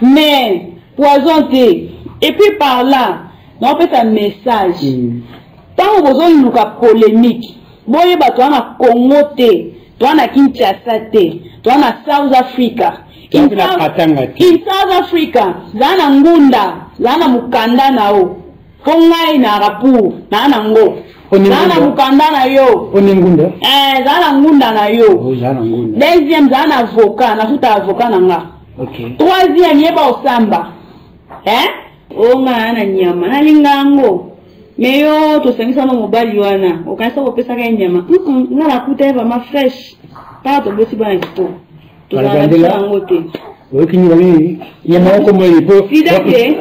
Mais poison te. Et puis par là, naopesa message. Ntango bozoluka polémique, boyeba toa na Congo te, toa na Kinshasa te, toa na South Africa. In South Africa, zala na ngunda, zala na mokanda na yo. Mpo ngai na rapport, naa na ngo. Zala na mokanda na yo. Eh, zala na ngunda na yo. Deuxième, zala na avocat, nafuta avocat na nga. Okay. Troisième, yeba osamba. Hein? O nga na nyama, nalinga yango. Me yo tosangisa na mobali wana, okanisa kopesaka ye nyama. Nga nakuta ye vraiment fresh. Kaka toboti bana kitoko. Tozala na biso yango te. Oyoki nini nyama moko moye po. Sida te.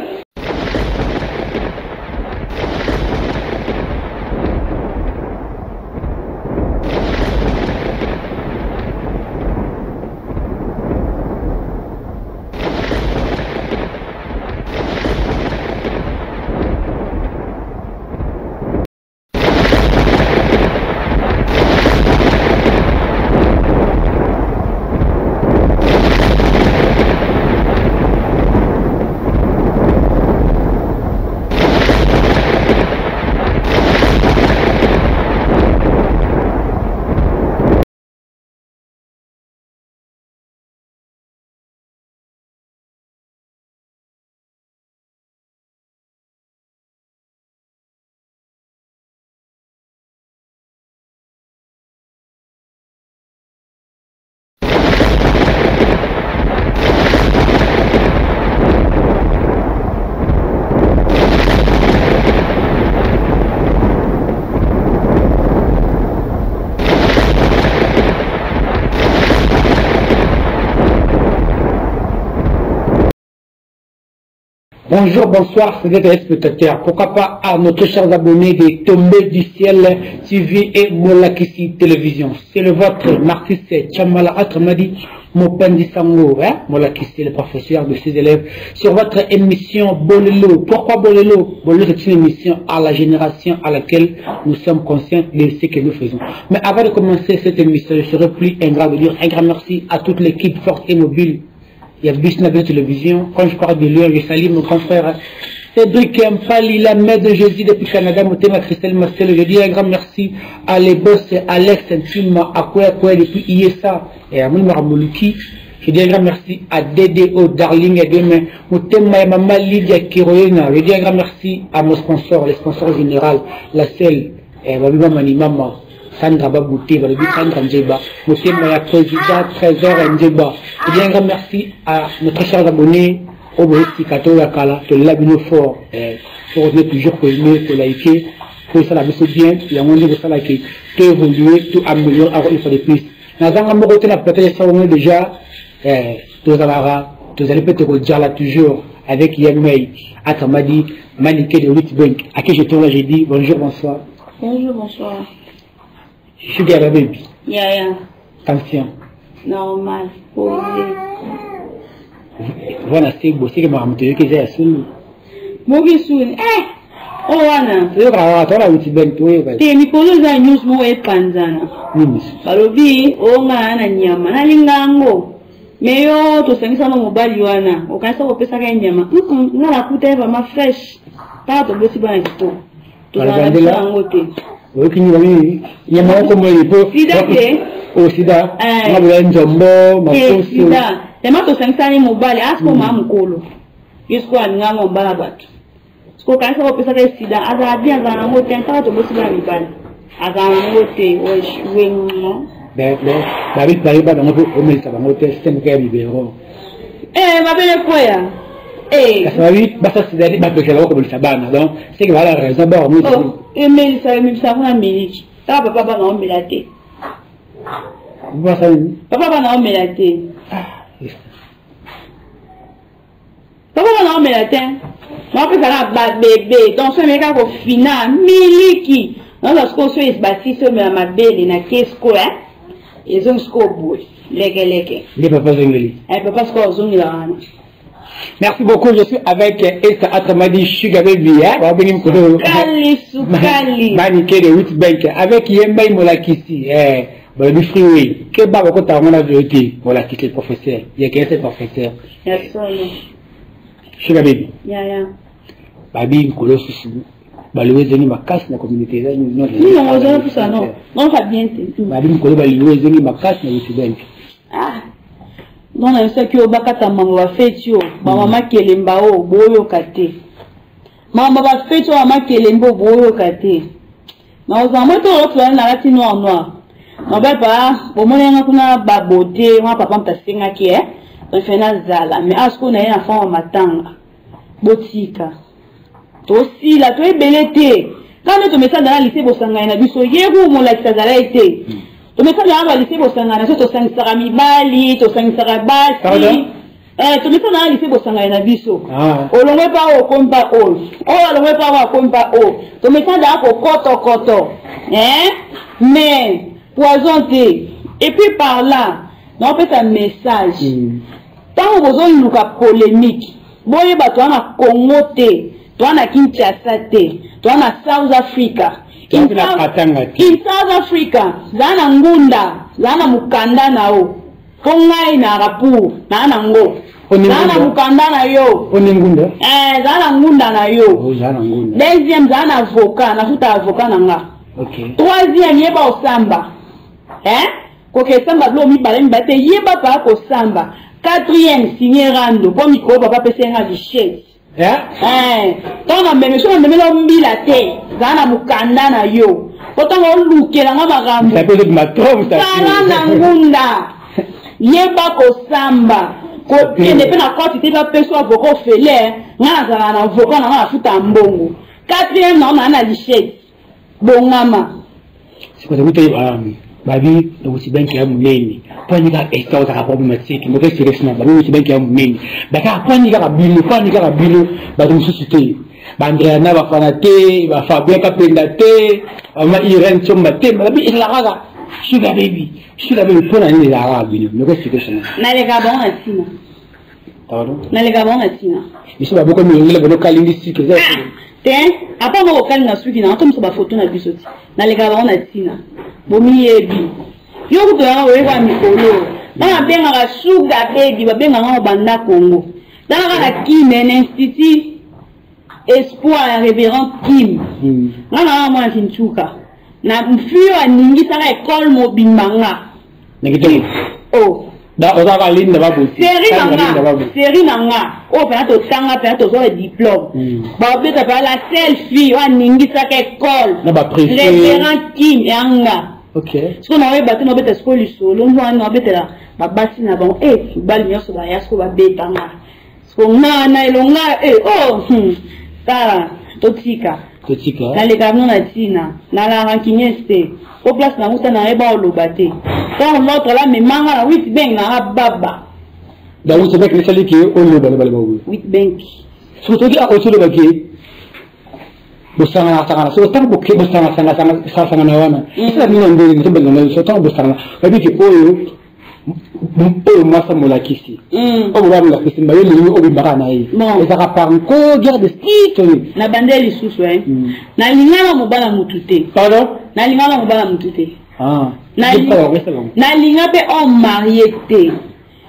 Bonjour, bonsoir, chers téléspectateurs. Pourquoi pas à nos très chers abonnés des Tombées du Ciel TV et Molakisi Télévision. C'est le vôtre, Marcus Chamala Atramadi Mopandi Sango, hein? Molakisi, le professeur de ses élèves, sur votre émission Bolelo. Pourquoi Bolelo? Bolelo, c'est une émission à la génération à laquelle nous sommes conscients de ce que nous faisons. Mais avant de commencer cette émission, je serais plus ingrat de dire un grand merci à toute l'équipe forte et mobile. Il y a Bisnabé Télévision. Quand je parle de lui, je salue mon grand frère Cédric Mpali, la mère de Jésus depuis Canada, Motema Christelle Marcel. Je dis un grand merci à les boss Alex Ntima, Akwe Akwe depuis ISA et à Moumar Moluki. Je dis un grand merci à DDO Darling et demain, Motema et Mama Lydia Kiroyena. Je dis un grand merci à mon sponsor, le sponsor général, la selle, et Babiba Mani Mama. Sandra Babouté, Balobi Sandra Nzeba, Motema ya président Trésor Nzeba. Et bien un grand merci à nos très chers abonnés, au Boesti Kato Yakala, de l'abino fort, pour revenir toujours pour aimer, pour liker, pour ça la baisse bien, il y a un monde de ça là qui tout évoluer, tout améliorer encore une fois de plus. Nazanga moko te na peut-être ça on est déjà, tozalaka, tozali peut-être là toujours avec Yemei, Atamadi, Maniké de Witbank, à qui je tourne, j'ai dit bonjour, bonsoir. Bonjour, bonsoir. Je suis bien baby. Yeah, yeah. Attention. Normal. Posé. Voilà, c'est beau, c'est que ma moto que j'ai assouni. Moki souni. Eh! Oh wana. C'est vrai, toi là où tu ben toi ba. Te mikolo za news mo e panzana. Nini? Balobi o nga na nyama na lingango. Me yo tosangisa na mobali wana, okanisa kopesaka ye nyama. Nga nakuta ye vraiment fresh. Kaka toboti bana kitoko. Tozala na biso yango te. Oyoki nini nyama moko moye po. Sida te. O sida. Nga boya nzombo, makoso. Sida. Tema tosangisani mobali, asko ma mokolo. Ye sikoyo alinga ngo mbala bato. Sikoyo okanisa kopesaka ye sida, azala bien, azala nango te, kaka toboti bana mibali. Azala nango te, o échoué ngo. Babi pari ba bango po omelisa bango te, système moko ya biberon. Eh, babele kwea. Eh. Kasi babi, basa sida te, bapekisa bango komelisa bana. Donc, c'est que bala raison, ba hormone. Oh, emelisa, emelisa kuna miliki. Kaka papa bana omela te. Basa nini? Papa bana omela te. Ah, yes. Papa bana omela te. Mapesa na ba bébé. Donc, so emeka ko fina miliki. Non, parce que so ebasi so mela mabele na kesko, hein. Ezo siko boye. Leke leke. Les papa zongeli. Eh, papa siko zongela wana. Merci beaucoup, je suis avec Esther Atramadi Sugar Baby, hein. On va venir me côté. Sukali, sukali. Maniké de Witbank, avec Yemba Molakisi, eh, bah, du freeway. Que bas, beaucoup t'as la vérité. Molakisi, le professeur. Il y a qu'un seul professeur. Yes, sir. Sugar Baby. Yaya. Babi nkolo susu balobi ezongi makasi na communauté eza nini yango ozala pusa no nayoka bien te. Babi nkolo balobi ezongi makasi na Witbank. Ah. Non nayebisaki oyo bakata mambo bafeti oyo bamama kelemba oyo boyoka te. Mambo bafeti oyo mama kelemba oyo boyoka te. Nakozala moi to oyo nalati noir noir. Mabe pa bomoni yanga kuna ba beauté wana papa moto asengaki eh. Donc fe nazala mais awa sikoyo naye na forme ya matanga. Botika. Tosila to ebele te. Kaka nde tomesana na lycée bosangani na biso ye ku molakisi azala ye te. Tomesana na ba lycée bosangani na biso tosangisaka mibali, tosangisaka basi. Eh, tomesana na lycée bosangani na biso. Ah. Olongwe pa oyo okomi pa oyo. Oyo alongwe pa oyo akomi pa oyo. Tomesana daa kokotokoto. Eh? Mais poison te. Et puis par là, naopesa message. Ntango bozoluka polémique, boyeba toa na Congo te, toa na Kinshasa te, toa na South Africa. Toa mpe na Katanga te. In South Africa, zala na ngunda, zala na mokanda na yo. Mpo ngai nayaka pour, naa na ngo. Zala na mokanda na yo. Oni ngunda? Eh, zala na ngunda na yo. Oh, zala na ngunda. Deuxième, zala na avocat, nafuta avocat na nga. Okay. Troisième, yeba osamba. Hein? Kokesamba biloko mibale mibale te, yeba pa kosamba. Quatrième, signer rando. Mpo mikolo papa apesi nga lichette. Eh? Eh, ntango na meme, soki na meme na mbila te, zala na mokanda na yo. Mpo ntango olukela nga makambo. Zala na ngunda. Yeba kosamba. Kokende mpe na koti te bapesa avocat ofele, nga nazalaka na avocat na nga nafuta mbongo. Quatrième, na na lichette. Bongama. Sikoyo toyeba babi lokuti banki ya monene mponi kaka esta ozalaka problématique moto eseresi na babi lokuti banki ya monene bakaka mponi kaka bino mponi kaka bino bato mosusu te baandreana bafana te bafabien kapenda te bama Irene Tsomba te babi ezalaka kaka Sugar Baby, Sugar Baby mpona nini ezalaka kaka bino moko explication? Naleka bango na ntina. Pardon? Naleka bango na ntina. Biso baboko milongela bono kalingi suki eza te apa moko kokalinga suki na to miso bafoto na biso ti naleka bango na ntina. Bomiyebi yo kutu yanga oyeba mikolo nga nabengaka Sugar Baby, babengaka ngo banda Congo. Talaka na Kim na institut Espoir ya révérend Kim. Nga na mwana Kintuka na mfio aningisaka ekole mobimba nga. Na kitoko. Oh. Da ozalaka Linda Baboti. Série na nga, série na nga oyo mpena totanga mpena tozwa ba diplôme. Babeta mpena la seule fille oyo aningisaka ekole. Na ba préfet. Révérend Kim yanga. Okay. Sikoyo naoyeba te naobeta sikoyo lisolo wana naobetela babasi na bango e mibali nyonso baya sikoyo babetanga sikoyo nga na elonga e oh tala totika. Totika. Naleka bino na ntina nalaka nkinyesi te po place nango ta nayeba oloba te ntango l'autre la memanga na Witbank nanga baba. Da Witbank esali ke oloba loba loba boye. Witbank. Soki soki akoki oloba ke bosangana sangana, soki ntango boke bosangana sangana sangana wana esala bino ndenge tobengana biso ntango bosangana bayebi ke oyo oyo mwasi molakisi oyo mobali molakisi bayo lingi obimaka na ye ezalaka par nko guerre de style. Na bande lisusu e nalingana mobala mutu te. Pardon? Nalingana mobala mutu te. Ah. Nalinga mpe homme marié te.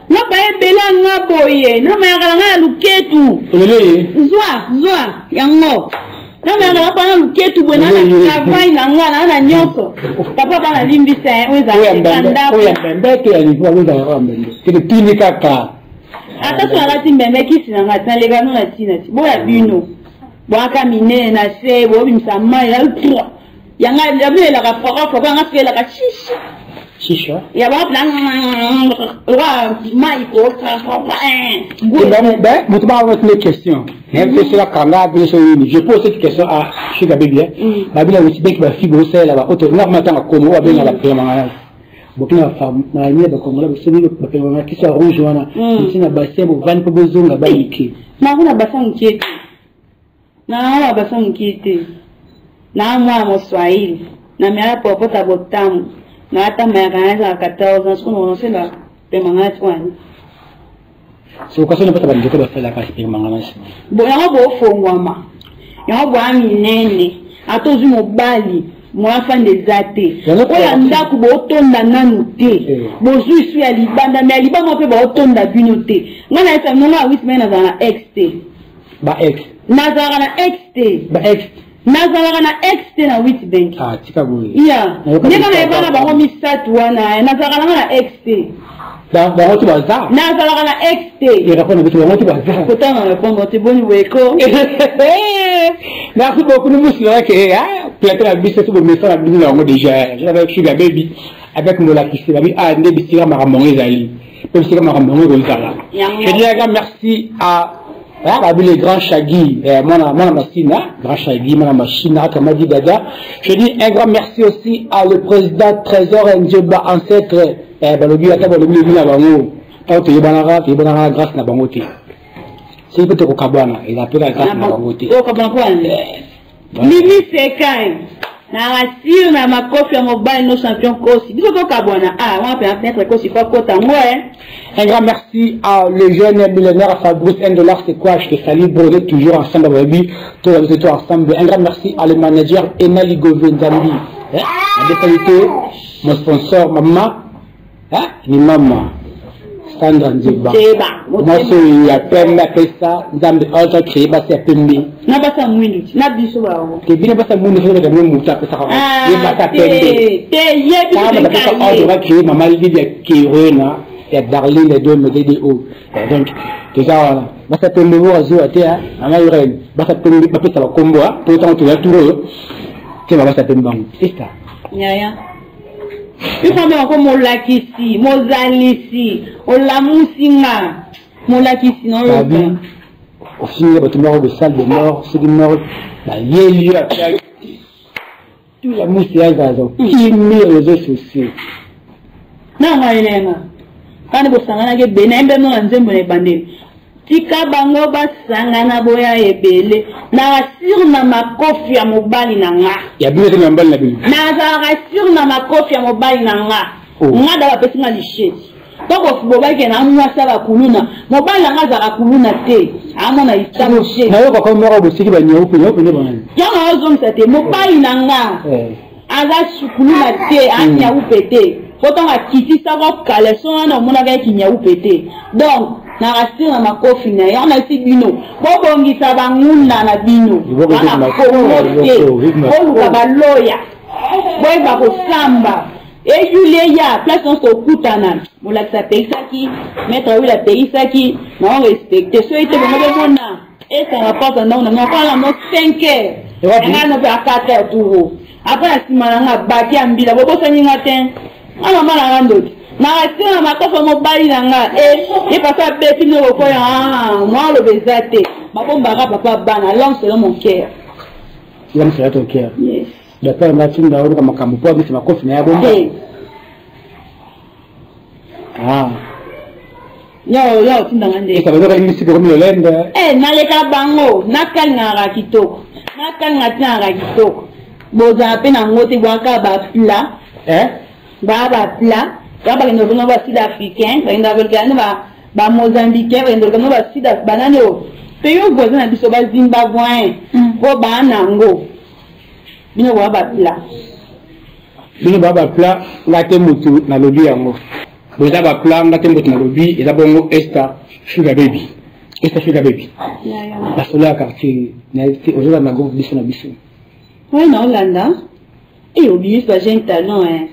Nga bayebela nga boye na mayaka na nga ya luketu. Olele. Zwa zwa yango na mayaka na bana luketu boye na na travail na nga na na nyonso papa bana limbisa oyo ezalaka ndako. Oyo ya mbembe te ya niveau oyo ezalaka mbembe te tini kaka. Ata so nalati mbembe kisi na nga naleka no na ntina ti boya bino bwaka minene na se bobimisa mai yanga yabino elaka foko foko yanga soki elaka shishi. Shisha. Ya ba roi mai ko. Ben, moto ba votre question. Même si la kanga biso yini. Je pose cette question à Sugar Baby. Babi la wuti beki ba fibre osela ba auto na matanga komo wa benga la pema. Bokina femme na ni ba kongola biso ni ba pema ki so rouge wana. Ntina bassin bo vani po bozonga ba mike. Na kuna bassin mokie te. Na na bassin mokie te. Na mwana moswahili. Na miala popota botamu. Na ata mayaka na ezala 14 ans sikoyo nosela pema nga ti wani. So kasi na pata ba ndeko basalaka pema nga nasi. Bo yango bofongwama. Yango boya minene. Ata ozwi mobali. Mwa fanda eza te. Oyo ya ndako botonda nanu te. Bozwi isu ya libanda, mais ya libanda mpe baotonda bino te. Ngai nayesa bino, ngai awisi mai nazala na ex te. Ba ex. Nazalaka na ex te. Ba ex. Nazalaka na ex te na Witbank. Ah, tika boye. Iya. Ndenge nayeba na bango misato wana, nazalaka nanga na ex te. Bango ti baza. Nazalaka na ex te. E répondre biso bango ti baza. Kotanga répondre te boni boye ko. Merci beaucoup nous vous que hein plateau la biso tout bomesa na bino yango déjà. Je avec Sugar Baby avec Molakisi babi ah nde bisika makambo yango ezali. Pe bisika makambo yango ekozala. Je dis un grand merci à Ah, babi le grand Shaggy, eh, mwana mwana Masina, grand Shaggy, mwana Machina, autrement dit Dada. Je dis un grand merci aussi à le président Trésor Ndjeba, ancêtre, eh, balobi ata balobi lobi na bango. Tango toyebanaka, toyebanaka grâce na bango te. Soki mpe tokokabwana, eza mpe na grâce na bango te. Okabwana mpo nini? Mimi Sekai na rassure na makofi ya mobali no champion Kosi. Biso tokabwana ah wana mpe maître Kosi faut akota ngo eh. Un grand merci à le jeune millionnaire Fabrice, 1 dollar c'est quoi, je te salue, bro, on est toujours ensemble, baby, toi, vous êtes ensemble. Un grand merci à le manager Enali Govenzambi, hein, mon sponsor, maman, hein, ni maman, Sandra Nzeba. Nzeba. Mwasi oyo ya pembe apesa Nzambe oyo créé basi ya pembe. Na basi ya mwindu ti na biso bango. Te bino basi ya mwindu soki bino moto apesaka ye basi ya pembe. Te ye biso Nzambe apesa ordre créé mama Lydia Kerena ya Darlene de DDO. Donc toza wana basi ya pembe bo azuwa te mama Irene basi ya pembe bapesa bakombo po ntango toya tour oyo te basi ya pembe bango. Esta. Yaya. Biso moko molakisi, mozalisi, olamusi nga. Molakisi na oyo. Ofingi bato moko de salle de mort, soki mort bayeli yo attaque tout la mousse ya zaza kimi réseaux sociaux. Na ngai nenga. Kana bosanganaki ebele nayembe no na nzembo na ebandeli. Tika bango basangana boya ebele. Na rassure na makofi ya mobali na nga. Ya bino te na mobali na bino. Nazala rassure na makofi ya mobali na nga. Nga da bapesi nga lisheti. Toko bobaki na mwasi ya bakuluna. Mobali na nga azalaka kuluna te. Amona isamushe. Nayoka moko bosiki banyaupe nyaupe nde banani. Yango ozongisa te mobali na nga. Aza kuluna te, anyaupe te. Po ntango akitisaka caleçon wana omonaka ye kinyaupe te. Donc na rassure na makofi na ye wana esi bino bobongisa bangunda na bino wana Kongo te, boluka baloya boyeba kosamba eyuli eya place nyonso okutana. Molakisi apekisaki, maître Wil apekisaki na respecte so ete bongo bomona esanga porte ndako na nga no 5 heures nga no mpe a 4 heures turo après na nsima na nga baki ya mbila bobosani nga te. Nga mama na nga ndoki na rasio na makofi mobali na nga e ye papa abeti bino kokoya mwa aloba eza te babombaka papa bana. L'homme selon mon cœur. L'homme selon ton cœur. Yes. D'après nga tinda oluka makambo po abeti makofi na ya bomba. Ah. Yo yo otindanga nde. Esa bazoka misiko komi lolende. Eh, naleka bango nakalingaka kitoko, nakalinga tinaka kitoko. Bozala mpe nango te, bwaka baplat. Eh? Baa baplat ya bakende kolonga ba sud africain, bakende koleka no bamozambicain, bakende koleka no basud banani oyo mpe yo voisin na biso bazimbabwin mpo baa nango. Bino boa baplat. Bino baa baplat, nga te mutu nalobi yango. Boza baplat, nga te mutu nalobi. Eza bongo Esther Sugar Baby, Esther Sugar Baby, basolo ya quartier ozolanda groupe biso na biso. Oyo na olanda e obimisi ba jeune talent eh.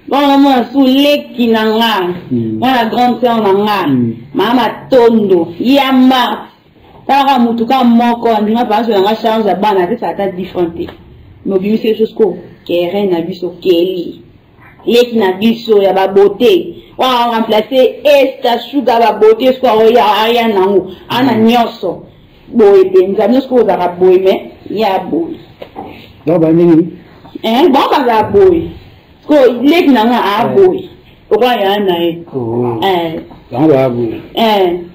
Bon, namona su leki na nga, mwana grande sœur na nga, mama Matondo ya Marte. Talaka mutu ka moko andinga mpe azwela nga charge ya bana apesa ata 10 franc te, mais obimisi biso siko kere na biso keli leki na biso ya babote wana remplace Esta Sugar babote siko aoya aya nango ana nyonso boye mpenza. Bino sikoyo ozalaka boye, mais ya boye. Donc banini? Bango bazala boye, sikoyo leki na nga aa boye okoya ya na ye. Bango baya boye,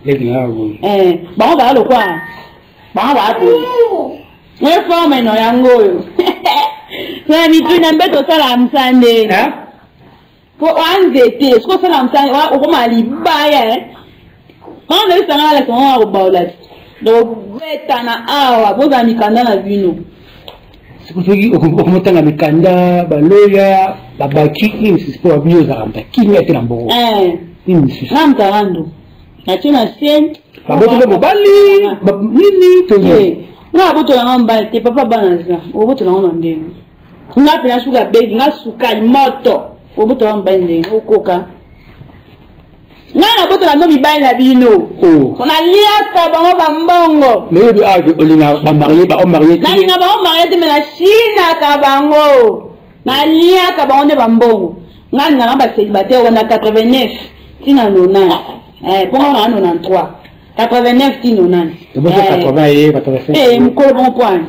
leki na ya boye. Bango baya lokwa bango baya boye eforme no yango oyo na mituna mpe tosala mosala ndeni po oa nzete soki osala mosala okoma libaya. Wana nayebisanga nalakisa ngo na kobaola ti donc betana awa bozala mikanda na bino. Soki okomotanga mikanda, baloya, babaki, nini mosusu mpo babi ozalaka moto akimia te na mbongo? Nini mosusu? Nga moto arando natie na se. Babotoli mobali nini to? Nga abotolanga mobali te, papa. Bana aza, obotolango na ndenge? Nga mpena suka begi, nga sukali moto, obotola mobali ndenge okoka? Nga nabotola no mibali na bino? Oh. Naliaka bango bambongo. Mais oyebi awa olinga bamarie, baomarié? Nalinga baomarié te, me nashinaka bango, naliaka bango nde bambongo. Nga ningaka bacélibataire wana 89 ntina 90, mponga na 93, 89 ti 90. 80 ye 85. Mokolo bongo poani?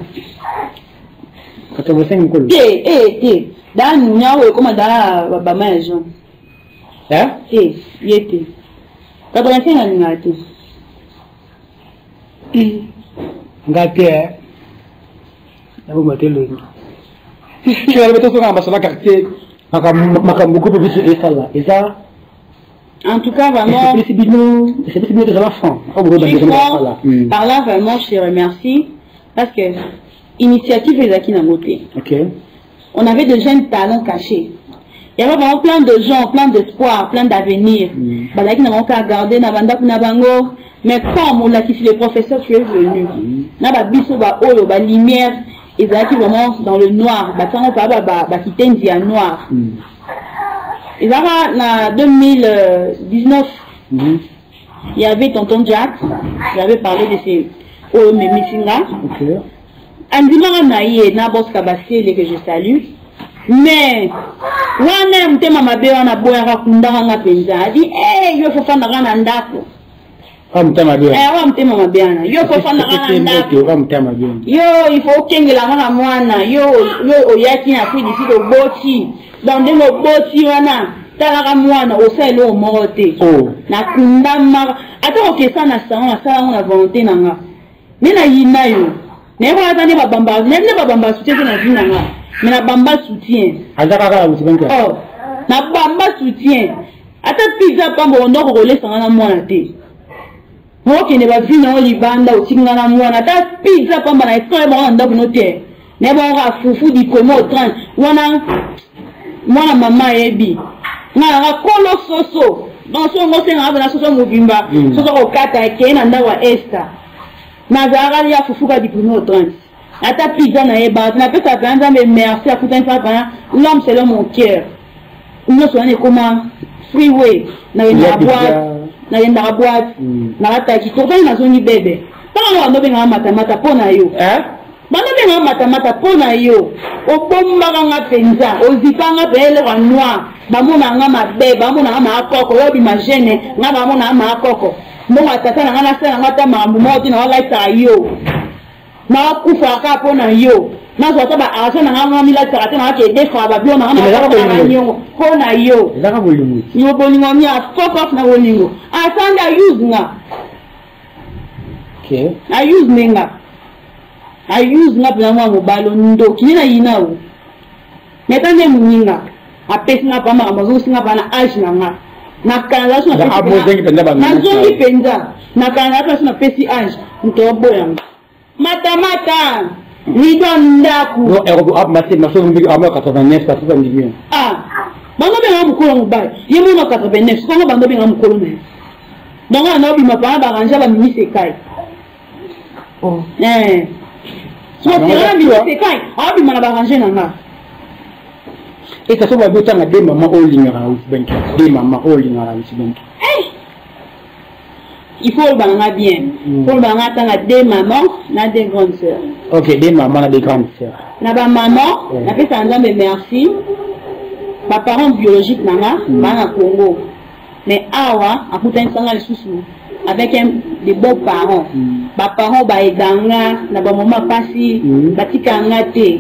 85 mokolo. Te, te, daa nunya oyo ekoma daa bama ya jaune. Te, ye te, 85 alingaka te. Nga te, naboma te elongi. Tosonga masolo quartier, makambo groupe biso esala eza. En tout cas, vraiment. Esepelisi bino, esepelisi bino, tozala franc. Par là, vraiment, je te remercie parce que initiative ezalaki nango te. On avait de jeunes talents cachés. Il y avait vraiment plein de gens, plein d'espoir, plein d'avenir. Bazalaki na bango kaka garder na bandako na bango. Mais quand molakisi, le professeur, tu es venu, na babiso baoyo balumière ezalaki vraiment dans le noir, batiango pa bakitendi ya noir. Ezalaka na 2019. Il y avait tonton Jack, j'avais parlé de ces oyo memisinga. Andimaka na ye na boska basele que je salue, mais wana ya motema mabe wana aboyaka, kundaka nga mpenza. Adi yo fofandaka na ndako. Motema mabe. Wa motema mabe wana, yo fofandaka na ndako. Motema mabe. Yo, il faut okengelanga na mwana. Yo, yo oyaki na Afrique du Sud, oboti. Donc ndenge oboti wana, talaka mwana, osala eloko moko te. Nakundamaka ata kokesa na salon, nasalango na volonté na nga. Me nayina yo, nayekola ata nde babamba, nayebi nde babamba soutien te na vie na nga, me nabamba soutien. Aza kaka na. Oh, nabamba soutien, ata pizza pamba ondoko kolesanga na mwana te. Okende bavi na yo libanda, otiki nga na mwana, ata pizza pamba na esika oyebango na ndako no te. Nayebango kaka fufu du premier au 30 wana. Mwana mama ayebi nga nanga kolo soso. Donc so yango osengaka mpena soso mobimba, soso kokata ekei na ndako ya Ester. Nazalaka ya fufu ka du premier au 30, ata pizza nayebaka te. Napesaka mpena Nzambe merci, akutani mpa mpena l'homme selon mon cœur. Nyonso wana ekoma freeway. Nakendaka boîte, nakendaka boîte, nakataki tokani, nazongi bebe. Ntango bando obengaka matamata mpo na yo, bando obengaka matamata mpo na yo, obombaka nga mpenza, ozipanga mpe eloko ya noir. Bamona nga mabe, bamona nga maakoko. Oyo obima jeune nga, bamona nga maakoko. Mbongo ya tata na nga, nasala nga ata makambo moko te, nawalaisaka yo, nakufaka kaka mpo na yo. Nazwa ata baargent na nga, nga milatisaka te, nakake edefaka babilo na nga niongo mpo na yo. Ezaka bolingo. Yo bolingo mi a fuck off na bolingo. Asandi ayuse nga. Ayuse nde nga, ayuse nga mpena. Mwa mobali ndoki nde nayina o, mais ta nde moninga apesi nga mpa makambo, azongisi nga mpa na age na nga. Nakanza so nazongi mpenza, nakanza mpe so napesi age, moto oboyanga matamata rido ndako. Ah, bango bengaka mokolo mobali ye mona 89, sokongo bango bengaka mokolo na ye. Bango wana obima mpana barange bamimisi ekai sokotera mimisi ekai, aobima na barange na nga. Eka so babi otanga de mama oyo olingaka na Witbank, de mama oyo olingaka na Witbank. Il faut oloba nanga bien. Faut oloba nanga atanga deux mamans na deux grandes sœurs. Ok, deux mamans na deux grandes sœurs. Na bamaman, napesaka Nzambe merci. Baparents biologique na nga baa na Congo, mais awa akutanisanga lisusu avec un de bons parents. Baparents baedanga na bamoma mpasi, batikanga nga te.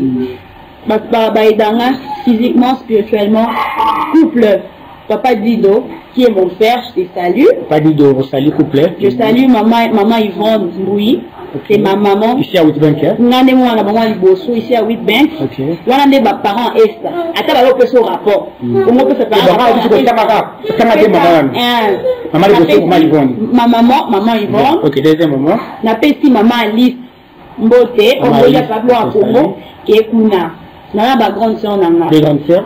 Baedanga physiquement, spirituellement. Couple Papa Dido, qui est mon père, je te salue. Papa Dido, vous salue, couple. Je salue maman, maman Yvonne Mbouyi. C'est ma maman. Ici à Witbank, hein? Nga nde mwana bango ya liboso ici à Witbank. Wana nde baparent Esta. Ata balopesa o rapport. Ongo pesa. Tanga de maman. Maman liboso, maman Yvonne. Ma maman, maman Yvonne. Ok, deuxième maman. Napesi maman Alice. Mbote oboya pablo ya Congo ke kuna na ba grande sœur na nga. Deux grandes sœurs.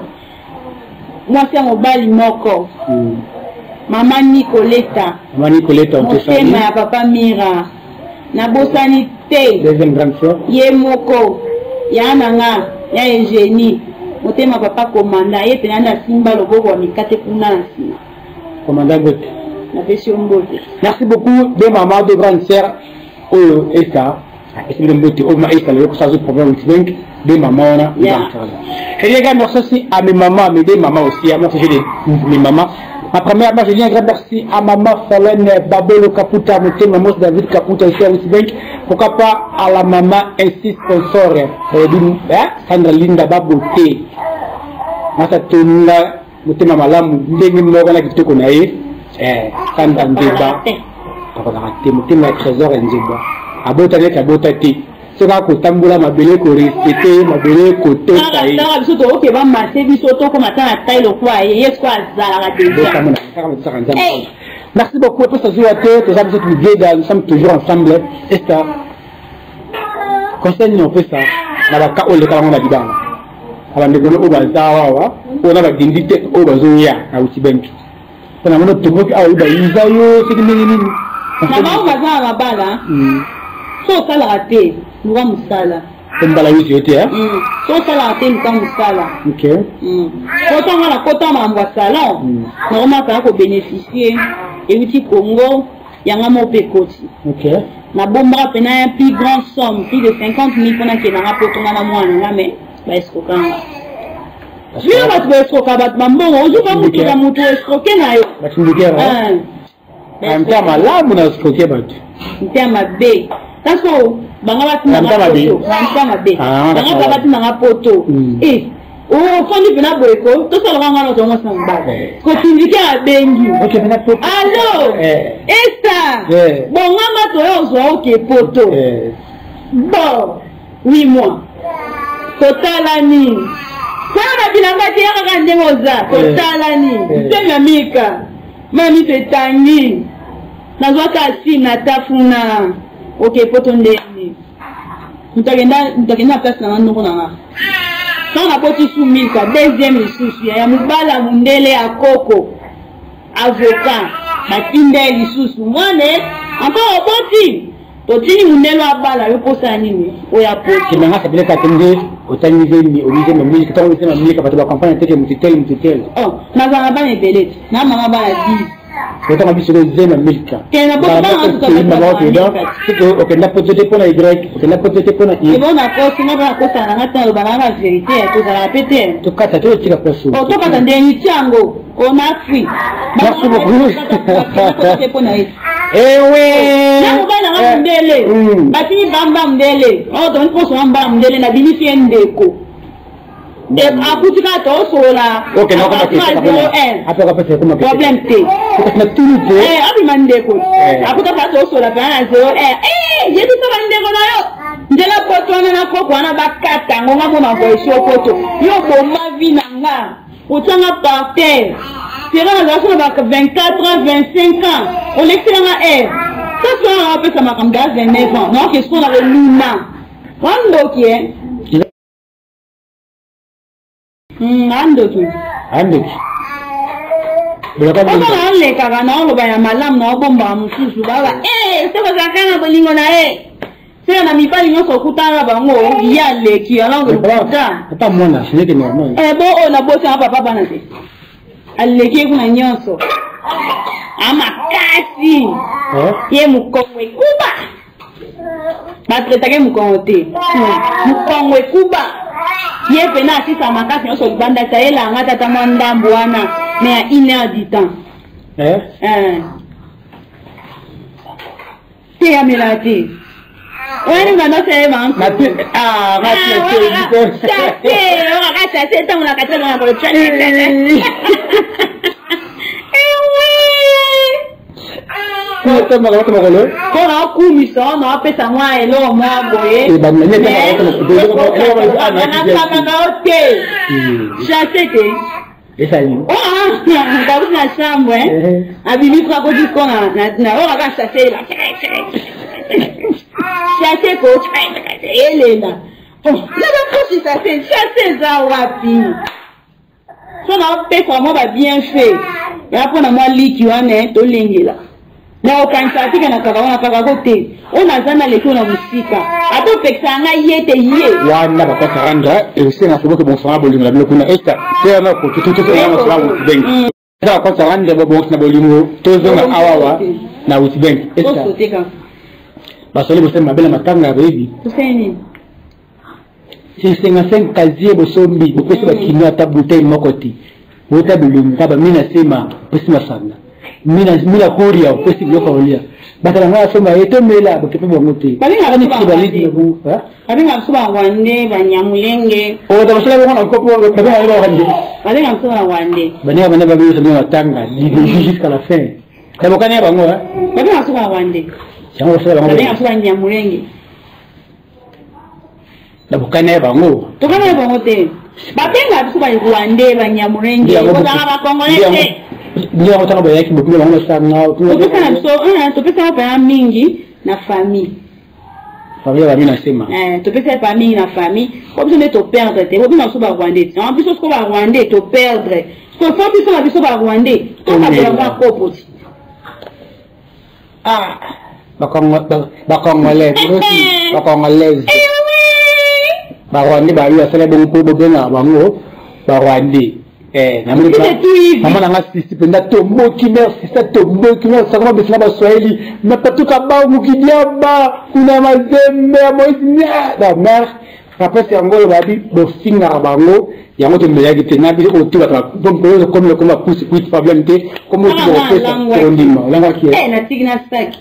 Mwasi ya mobali moko. Mama Nicoleta. Mama Nicoleta, on te salue. Motema ya papa Mira. Nabosani te. Deuxième grande sœur. Ye moko. Ya na nga ya Eugénie. Motema papa commandant ye pena na simba loboko ya mikate kuna na nsima. Commandant Mbote. Napesi yo mbote. Merci beaucoup deux mamans, deux grandes sœurs oyo Esta apesi bino mbote oyo ma Esta lelo kosala problème Witbank deux mamans wana. Yeah. Et les gars, merci aussi à mes mamans, à mes deux mamans aussi. Merci j'ai mes mamans. Ma première, moi, je dis un grand merci à maman Falène Babolo Kaputa, Motema Mos David Kaputa ici à Witbank. Pourquoi pas à la maman ainsi sponsor, Sandra Linda Baboté. Masa Tonga motema malamu ndenge moko na kitoko na ye Sandra Nzeba akozalaka te motema ya trésor ya Nzeba abota neti abota te soki akotambola mabele korespecte ye mabele kotosa ye. Kaka biso tokoke bamase biso tokoma ata na tai lokola ye ye siko azalaka deja. Merci beaucoup. Epesa zuwa te toza biso tougeda, nous sommes toujours ensemble. Esta, conseil nini opesa na baka oyo elekaka ngo na libanga na bandeko oyo baza awa oyo na badindi te oyo bazoya na Witbank mpo na mono tomboki awa oyo bayiza yo soki ndenge nini? Na bango baza na mabala, so osalaka te, luka mosala. Po mbala yusi yo te. So osalaka te, luka mosala. Po ntango nakota makambo ya salon, nakomaka kobénéficie euti Congo yanga moko mpe ekoti. Nabombaka mpena ya plus grand somme, plus de 50 000, mpona akendanga po tonga na mwana nga, mais baescroquanga bino. Bato baescroka bato bambongo, ozuka mutu na mutu escroke na yo. Mpe malamu na escroke bato. Mpe mabe taso banga batindanga mabe, banga mpe batindanga poto. Ofandi mpena boye ko tosalaka nga nyonso mwasi na mobali kotindike abengi: "Allo Esta, bongama toya ozwa oke poto." Bon, 8 mois totalani kaka na bilamba te, ya kaka ndenge oza totalani. Nsemi ya mika mami etangi, nazwaka asime na tafuna oke poto ndenge moto akenda na place nanga ndoko nanga. Ntango nakoti su milka deuxième lisusu ya mobala mondele ya koko avocat, batinda ye lisusu mwana encore oboti, totindi mondele abala yo mposa nini oyo apoti. Nanga sabeleka te nde otangi zemi omi zemi milika, ntango omi zemi milika bato bacomprendre teke motu tel motu tel. Oh, nazala bana ebele te, na mama bana 10. Otanga biso zemi milika. Te, na bana. Okenda poto te mpona y, okenda poto te mpona i. Ebo nakosi nga mpe nakosala nanga te, naloba nanga ba vérité, tozalaka mpe te. Tokata te, otika poso. Tokata ndenge ti yango on a fui. Merci beaucoup. Mpona ye Ewe. Na mobali nanga mondele, batini bamba mondele oyo tomoni mposo na mbala mondele, nabimisi ye ndeko akuti kaka tosolola problème te. Natuni te. Abima ndeko akuta kaka tosolola pena na 0 yebisa bandeko na yo nzela poto wana na koko wana bakata yango nga mona voice poto yo boma vi na nga otianga par terre. Sera nazala so na ba 24 ans, 25 ans, olekiselanga aire sasi wana napesa makambo ya 29 ans naoke siko na koluna wandoki e andoki. Andoki. Oyo naolekaka naoloba ya malamu, naobombaka mosusu baba soki ozalaka na bolingo na ye seka na mibali nyonso okutana na bango, ye aleki alors lokuta. Ata mwana ce n'est que normal. Bo oyo nabosanga papa bana te, aleki ye kuna nyonso amakasi ye mokongo ekuba, batraitake mokongo te, mokongo ekuba ye pena asisa makasi nyonso libanda ti ayelanga tata mwa ndambo wana, mais ya une heure du temps te amela te oyani banda osayeba chasse, chasse ntango na kati na makolo. Ewe. Makolo. Mpo na okumisa na opesa mwa eloko mwa boye, nakamaka yo te, chasse te. Esali. Kabuti na chambre abimi fra koti ko na oyo kaka chasse, chasse. Sachet ko elela. Laba posi sachet, sachet eza wapi? So naopesa mwa ba bienfait ya mpona mwa liki wana tolengela. Na okanisa tika na kaka wana kaka ko te. Oyo naza na leki na mosika. Ata opekisa ngai ye te ye. Wana bakota rendre esenga soki bosanga bolingo na bino kuna esta te na ko tutu tutu na mosala Witbank. Eza bakota rendre bobongisa na bolingo tozonga awawa na Witbank. Esta basali bosali mabe na matanga ya boyebi. Tosali nini? 55 casier bosombi bopesi bakino ata bouteille moko te. Bota bilongi kaka mina sema opesi masanga. Mina koria opesi biloko ya kolia. Bato na ngai asomba ye tomela bokepe bango te. Babengaka biso ba babengaka biso ba Rwandais, ba Nyamulenge. Oh, tabasala bango na kopo babengaka ba Rwandais. Babengaka biso ba Rwandais. Baninga bana babengaka biso matanga du début jusqu'à la fin. Na bokani ya bango hein. Babengaka biso ba Rwandais. Yango basala bango. Babengaka biso ba Nyamulenge. Na bokani ya bango. Tokana ya bango te. Babengaka biso ba Rwandais, ba Nyamulenge, kozanga ba Congolais te. Ndio yango ntango bayaki bopima bango masanga. Topesa na biso, topesa mpenza mingi na famille. Famille ya bamina sema. Topesa pa mingi na famille. Po biso nde toperdre te. Po biso biso ba Rwandais. Non, biso siko ba Rwandais toperdre. Siko fo biso na biso ba Rwandais. Tokabela mwa kopo ti. Ah, ba Congolais, ba Congolaises. Ba Rwandais ba basala bongo po bobengaka bango ba Rwandais. Mama nanga sisi mpenza tomboki mare sisa tomboki mare sakoma besina baswahili mapatuka bangu kidiaba kuna mazembe ya moïse na mare rapesi yango oyo babi bofingaka bango yango tomelaki te na biso oyo tokomi lokoma pusi pusi problème te komo tokopesa tondima olangaki natiki na saki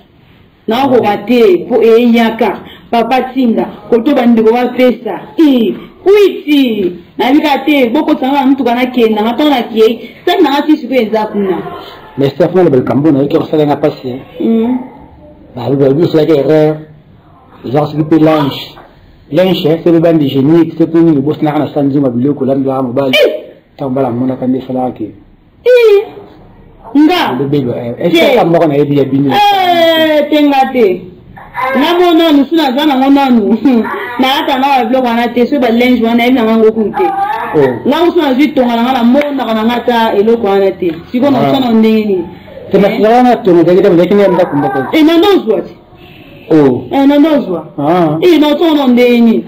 naokoka te mpo eyaka papa tinda koto bandeko bapesa kwiti nabika te bokosanga na mutuka nakenda nga ntango nakei saki nanga ti sikoyo eza kuna. Mais safuna loba likambo nayoki kosalenga mpasi balobi osalaki erreur ezaka soki mpe linge linge soki bande hygiénique soki nini bosanaka na sanzunga biloko olambelaka mobali ntango mbala amonaka nde esalaka ke nga esaka moko nayebi ya bino tenga te nga mo nanu su naza nango nanu nalata na babiloko wana te soki balinge wana nayebi nanga ngo kunu te nga mosu nazwi tonga nanga namonaka nanga ata eloko wana te sikoyo nakosana ndenge nini te masina wana tonga ezalaki te ezalaki nde ndako moko nandozwa te nandozwa naotona ndenge nini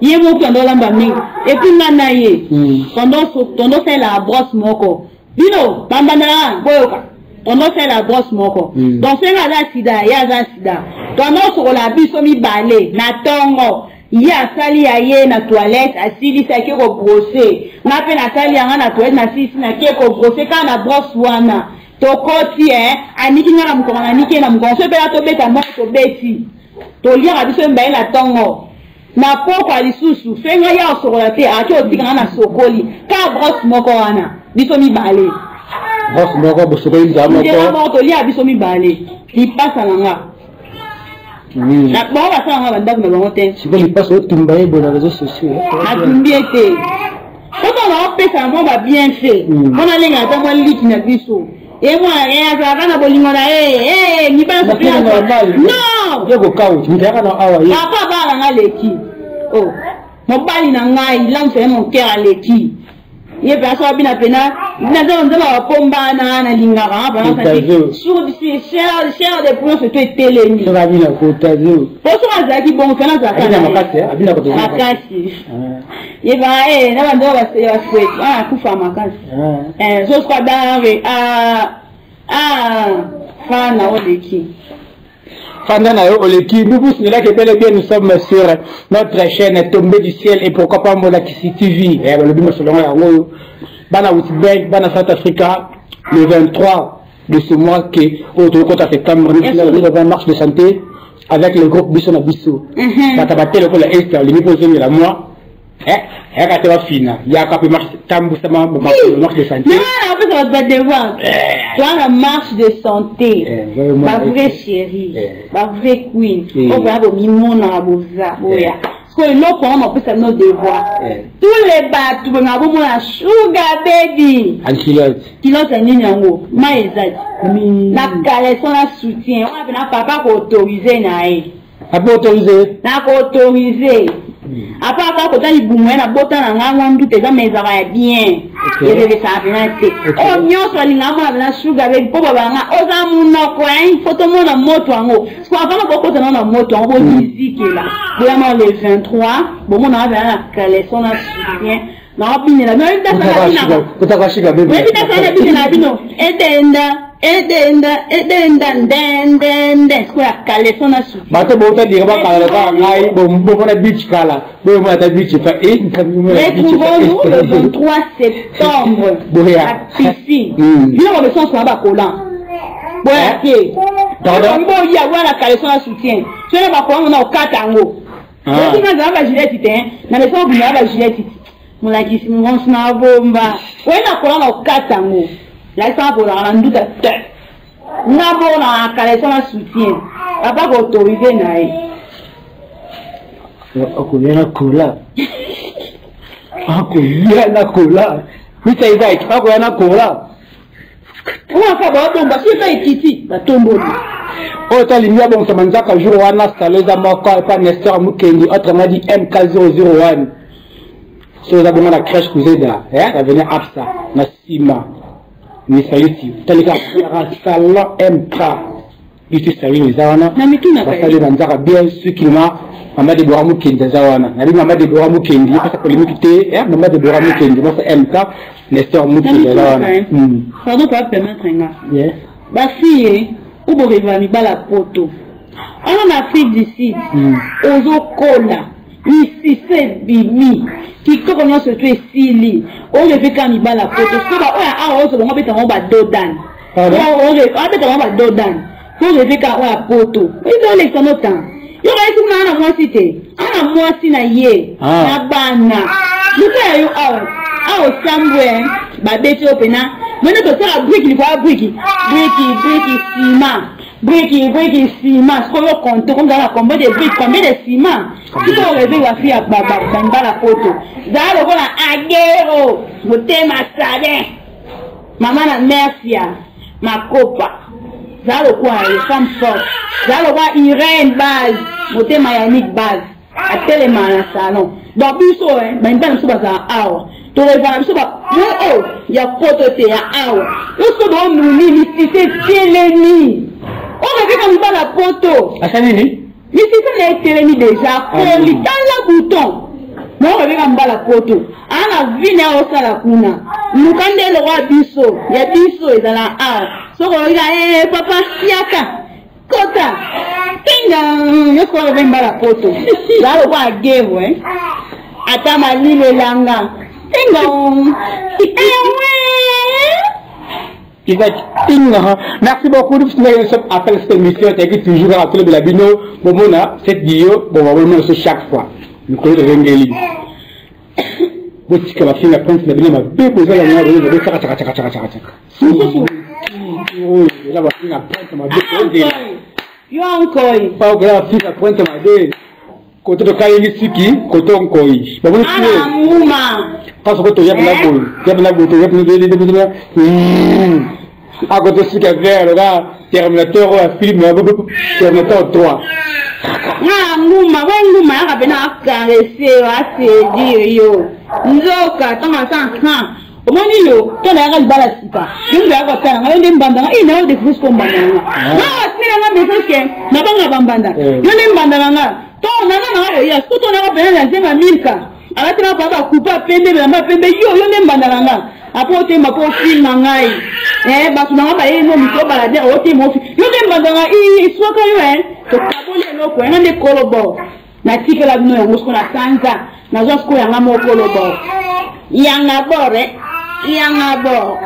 ye moko ando olamba mingi epuis nga na ye tondo osalela brosse moko bino bambandaka boyoka tondo osalela brosse moko donc soki aza sida ye aza sida tondo osokola biso mibale na ntongo ye asali ya ye na toilette asilisi ake kobrosser nga mpe nasali yanga na toilette nasilisi nake kobrosser kaka na brosse wana tokoti aniki nga na mokongo naniki ye na mokongo soki mpena tobeta moko tobeti toliaka biso mibale na ntongo na pokwa lisusu soki ngai ya osokola te ake otika nga na sokoli ka brosse moko wana biso mibale brosse moko bosokoli nzela moko moko tolia biso mibale lipasa na nga bango basala nga bandako na bango te sikoyo lipasa otumba ye boye na réseau sociaux natumbi ye te poto naopesa na mwa babienfait mpo nalenga ata mwa liki na biso ye mwana ye azalaka na bolingo na ye mibali non papa bana na nga leki mobali na ngai l'âme ye mon cœur aleki ye mpe asoka bina pena naza nzambe bapombana nalingaka chair de poule surtout etelemi po soki azalaki bongo fena azalaka makasi ye ba na banzambe basweti akufa makasi so soki adare fana oleki Fanda na yo oleki nous vous signalons que bel et bien nous sommes sur notre chaîne Tombée du ciel et pourquoi pas Molakisi TV eh balobi masolongo yango bana Witbank bana South Africa le 23 de ce mois que au kota septembre nous avons marche de santé avec le groupe Biso na Biso bata batele ko la est olingi kozongela moi yaka te bafina yaka mpe marche tambusama marche de santé apesa bato badevoir toa na marche de santé bavrai chéri bavrai queen oyo boya bomimonaka boza boya sikoyo eloko wana bapesa bino devoir tous les bato bongaka bomona sugar baby antilote kilote ya nini yango mai eza ti na caleçon na soutien wana mpena papa koautoriser na ye. Apo autorise. Nako autorise. Apa aka kota libumu ya na bota na ngai mwa nduta eza mais ezalaka ya bien. Ezekesaka mpena te. Oyo nyonso alingaka mona mpena sugar baby mpo babanga oza monoko hein, faut tomona moto yango. Siko avant na bokota nao na moto yango bomizikela. Boyama le 23 bomonaka mpena na caleçon na soutien. Naobinela bino oyebi binela bino edenda edenda edenda ndendende sikoyo ya caleçon na soutien. Bato bouta dira bakala kaka ngai bomona beach kala bomona ata beach fa e Retrouvons-nous le 23 septembre Boya. à piscine. Bino babeson sona bakolan. Boya te. Pardon? Boya boya na caleçon na soutien. Soki bakolan na okata yango. Ah. Soki nazala ba gilette te, na leçon obima ba gilette. Molakisi monso na bomba. Oye na kolan na okata yango. Lakisa bolaka na nduta te. Nga moko na caleçon na soutien. Papa ko autoriser na ye. Akoya na kola. Akoya na kola. Mr. Isaac, akoya na kola. Oyo babomba soki epai ekiti batomboli. Oyo talingi abongisa manzaka jour wana salo eza moko epa Nestor Mukendi, autrement dit MK001. So eza bongo na crèche Kuzeda, avenue Absa na nsima misalisi talika salon MK iti salino eza wana Na mituna basali banzaka bien sukilima. Mama Debora Mukendi aza wana, nabi mama Debora Mukendi epesa polémique te, mama Debora Mukendi basa MK Nestor Mukendi aza wana. Pardon, pa permettre nga. Yes. Bafille oyo boreva mibala poto wana na Afrique du Sud, ozokola misisa ebimi kitoko nyonso to esili, oyo epe kaka mibala poto. So baoyo awa oyo bango abeta bango badodane, abeta bango badodane po rêve kaka oyo ya poto. Oyebi olekisa no temps yo kayesi kuna ana mwasi te, ana mwasi na ye na bana luka ya yo awa awa osambwe babeti oyo mpena mwene tosala briki likolo ya briki, briki briki nsima, briki briki nsima. Sikoyo compte comme na combien de briques, combien de ciment. Sikoyo rêve bafi ya bambala poto, zala lokola Agero motema sabin mama na Mercia Makopa, zala lokola ye femme forte, zala lokola Irene Base motema Yannick Base atelema na salon. Donc biso bamibali na biso bazala awa, toreva na biso oyo ya poto te, ya awa. Yo siko baonuni misisa etelemi, oyo babeka mibala poto. Asa nini? Misisa na etelemi déjà, koli tala bouton moko babeka mbala poto aa na vi na ye osala kuna. Luka nde eloko ya biso, ya biso ezala awa. Soki oyoka papa yaka kota tinga yo sikoyo obe mbala poto, zala lokola Agero ata malili elanga tinga ewe. Isaac Tinga. Merci beaucoup. Nous sommes après cette émission. Tu toujours à de la bino. Bon, cette vidéo, bon, on va le chaque fois. Nous connaissons le Rengeli. Botika bafinga prince na bino mabe bozala na bozo bo tsaka tsaka tsaka tsaka tsaka tsaka. Oyo eza bafinga prince mabe ozela. Yo nkoi. Pa okoya bafinga prince mabe. Koto tokayengi siki koto nkoi. Baboni ana nguma. Parce que toya bina boye, ya bina boye, toya bina bina akoto sika vert ka Terminator oyo ya film Terminator 3. Nga nguma bo nguma yaka pena acaresse yo, aséduire yo, nzoka ntango asa omoni yo to nayaka libala sika, yo moto yaka kotala nga, yo nde mbanda nga nayo découvrir siko mbanda na nga nga wasinela nga message ke nabanga bambanda, yo nde mbanda na nga to nanga nanga koya siko to naka pena na nzemba Milka alatela pa bakupa pembe bilamba pembe, yo nde mbanda na nga apo otema po ofilma ngai, bato nanga baye no mito baladere otema ofi, yo nde mbanda nga eswaka yo tokaboli eloko yanga nde kolobo natikela bino yango siko na sanza nazwa sikoyo yanga moko lobo yanga bor yanga bor.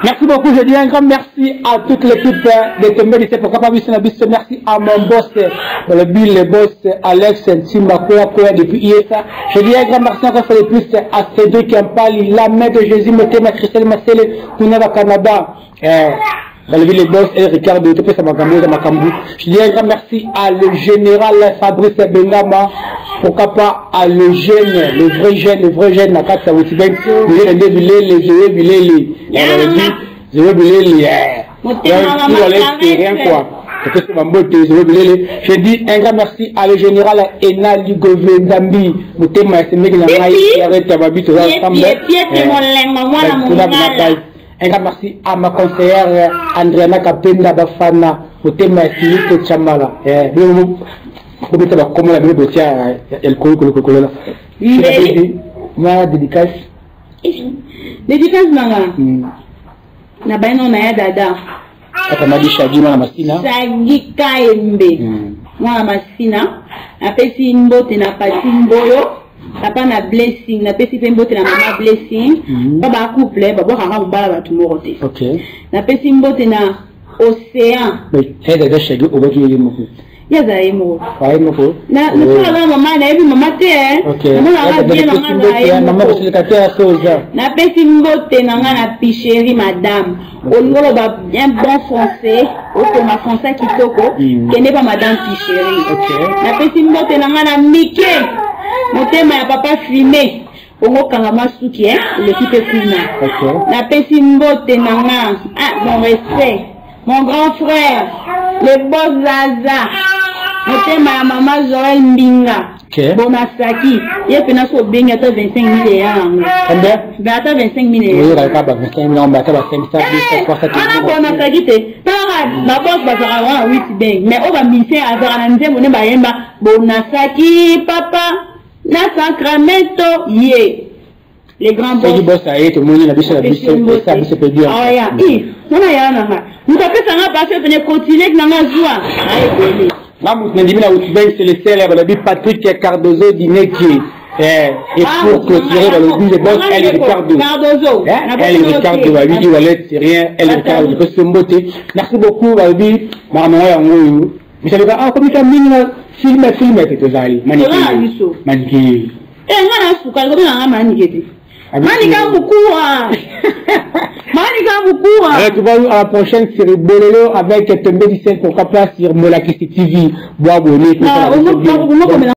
Merci beaucoup, je dis un grand merci à toute l'équipe de Tombé du Ciel. Pourquoi pas Bisous Bisous. Merci à mon boss, le Bill, le boss Alex Ntimba Koya Koya depuis ISA. Je dis un grand merci encore de plus à Cédric Mpali, la main de Jésus, Motema Christelle Marcel, Kunaba Canada. Dans le ville, le boss et Ricardo, tout ça, Makambo. Je dis un grand merci à le général Fabrice Bengama. Pourquoi pas à le jeune, le vrai jeune, le vrai jeune, la carte, ça vous dit bien. Le jeune, le jeune, le jeune, le jeune, le rien quoi. Topesi bambote zolo bilele. Je dis un grand merci à le général Ena Ligove Nzambi, motema ya semeki na ngai, Yareta Babi, toza ensemble. Un grand merci à ma conseillère Andriana Kapenda Bafana, motema ya Silito Chamala. Bobeta bakoma na bino botia ya likolo kolokolola. Mwa dédicace. Dédicace nanga. Na baino na ya dada. Kaka madi Shagi mwana Masina. Shagi Kaembe. Mwana Masina. Napesi mbote na Pati Mboyo. Papa na Blessing, napesi pe mbote na mama Blessing. Ba ba couple ba bwakaka mobala bato moko te. Napesi mbote na Océan. Mais hey dada Shagi obaki ye moko. Ye azala ye moko. Ye moko. Na lokola na mama nayebi mama te. Namonaka bien na nga azala ye moko. Kosilika te asoza. Napesi mbote na nga na Picheri madame. Olingi oloba bien bon français, okoma français kitoko, kende pa madame Picheri. Napesi mbote na nga na Mike, motema ya papa Fumé. Ongo kanga masuki eleki pe kuna. Napesi mbote na nga, ah mon respect, mon grand frère, le boss Zaza, motema ya mama Joël Mbinga. Bonasaki, ye pena so obengi ata 25 000 eya yango. Combien? Ben ata 25 000 eya. Oui, kaka ba 25 000, ata ba 500, 200, 300. Ana bonasaki te. Tala ba boss bazalaka wana 8 beng. Mais oyo ba musicien azalaka na nzembo nde bayemba bonasaki papa na Sacramento ye. Les grands boss. Soki boss aye tomoni na biso na biso esa biso pe bien. Ah ya, i wana ya na nga. Mutu apesa nga basi pene continue na nga zwa. Aye bele. Nga mutu nandimi na Outbank c'est le seul balobi Patrick Cardozo Dineki. Et pour clôturer balobi le boss El Ricardo. Cardozo. El Ricardo balobi wallet c'est rien El Ricardo pesi mbote. Merci beaucoup balobi makambo yango oyo. Misalika ah komika mingi na film film te tozali. Maniki. Maniki. Nga na suka ko na manike te. Manika Mukua. Manika Mukua. Alors tu vas à la prochaine série Bololo avec Tombé du Ciel, pourquoi pas sur Molakisi TV. Bon abonné. Non, on